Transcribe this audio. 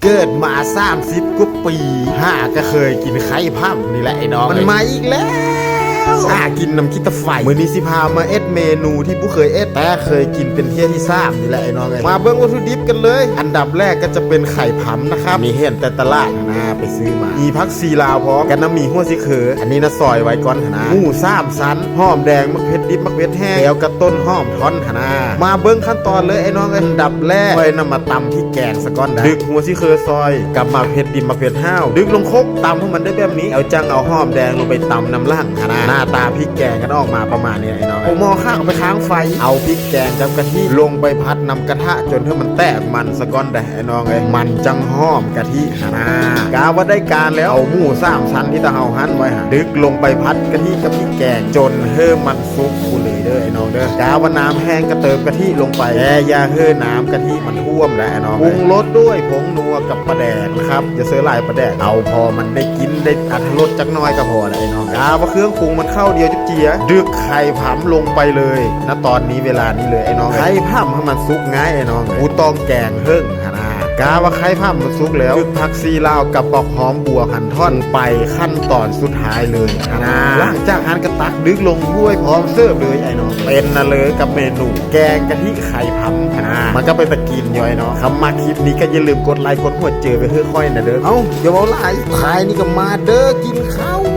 ເກີດມາສາມສິບກວ່າປີ ຫາກະເຄີຍກິນໄຂ່ພຳນີ້ແຫຼະໄອ້ນ້ອງ ມັນມາອີກແລ້ວ ຫາກິນນຳຂີ້ຕາໄຟ. ມື້ນີ້ຊິພາມາເຮັດເມນູທີ່ບໍ່ເຄີຍເຮັດ ແຕ່ເຄີຍກິນເປັນເທື່ອທີສາມນີ້ແຫຼະໄອ້ນ້ອງເອີຍ. ມາເບິ່ງວັດຖຸດິບກັນເລີຍ. ອັນດັບແລກກໍຈະເປັນໄຂ່ພຳນະຄັບ ນີ້ເຫັນແຕ່ຕະຫຼາດຫັ້ນນາ ໄປຊື້ມາ. ມີຜັກຊີລາວພ້ອມ ກັບນຳໝີຫົວຊິເຄີ. ອັນນີ້ນະຊອຍໄວ້ກ່ອນຫັ້ນນາ. ໝູສາມຊັ້ນ ຫອມແດງ ໝາກເຜັດດິບ ໝາກເຜັດແຫ້ງ ແລ້ວກໍຕົ້ນຫອມທ່ອນຫັ້ນນາ. ມາເບິ່ງຂັ້ນຕອນເລີຍໄອ້ນ້ອງເອີຍ. ອັນດັບແລກ ຂ້ອຍນຳມາຕຳພິກແກງສາກ່ອນໄດ໋. ດຶກຫົວຊິເຄີຊອຍ ກັບໝາກເຜັດດິບ ໝາກເຜັດຫ້າວ ດຶກລົງຄົກ ຕຳໃຫ້ມັນໄດ້ແບບນີ້ ແລ້ວຈັ່ງເອົາຫອມແດງລົງໄປຕຳນຳຫຼັງຫັ້ນນາ. ໜ້າຕາພິກແກງກໍອອກມາປະມານນີ້ແຫຼະໄອ້ນ້ອງ. ເອົາໝໍ້ຂ້າງໄປຄ້າງໄຟ ເອົາພິກແກງກັບກະທິລົງໄປຜັດນຳກະທະ ຈົນໃຫ້ມັນແຕກມັນສາກ່ອນໄດ໋ ໄອ້ນ້ອງເອີຍ ມັນຈັ່ງຫອມກະທິຫັ້ນນາ. ກະວ່າໄດ້ການແລ້ວ ເອົາໝູສາມຊັ້ນທີ່ຕາເຮົາຫັ່ນໄວ້ຫັ້ນ ດຶກລົງໄປຜັດກະທິກັບພິກແກງ ຈົນໃຫ້ມັນສຸກພຸ້ນເລີຍເດີໄອ້ນ້ອງເດີ. ກະວ່ານ້ຳແຫ້ງກະເຕີມກະທິລົງໄປ ແຕ່ຢ່າໃຫ້ນ້ຳກະທິມັນຖ້ວມໄດ໋ໄອ້ນ້ອງເອີຍ. ປຸງລົດດ້ວຍຜົງນົວກັບປາແດກນະຄັບ ຢ່າໃສ່ຫຼາຍປາແດກ ເອົາພໍມັນໄດ້ກິນໄດ້ອັດຖະລົດຈັກໜ້ອຍກໍພໍແຫຼະໄອ້ນ້ອງ. ກະວ່າເຄື່ອງປຸງມັນເຂົ້າດຽວເຈັບເຈຍ ດຶກໄຂ່ພຳລົງໄປເລີຍ ນະຕອນນີ້ເວລານີ້ເລີຍໄອ້ນ້ອງ. ໄຂ່ພຳໃຫ້ມັນສຸກງ່າຍໄອ້ນ້ອງ ບໍ່ຕ້ອງແກງເຫິງຫັ້ນນາ. ກະວ່າໄຂ່ພຳມັນສຸກແລ້ວ ດຶກຜັກຊີລາວກັບປອກຫອມບົວຫັ່ນທ່ອນໄປຂັ້ນຕອນສຸດທ້າຍເລີຍຫັ້ນນາ. ຫຼັງຈາກຫັ້ນກໍຕັກດຶກລົງຖ້ວຍພ້ອມເສີບເລີຍໄອ້ນ້ອງ. ເປັນນະເລີກັບເມນູແກງກະທິໄຂ່ພຳຫັ້ນນາ. ມັນກໍເປັນຕາກິນຢູ່ໄອ້ນ້ອງ. ຄັນມັກຄລິບນີ້ກໍຢ່າລືມກົດໄລກົດຫົວໃຈໄວ້ໃຫ້ຂ້ອຍນະເດີ. ເອົ້າ ຢ່າເວົ້າຫຼາຍ ທ້າຍນີ້ກໍມາເດີ ກິນເຂົ້າ.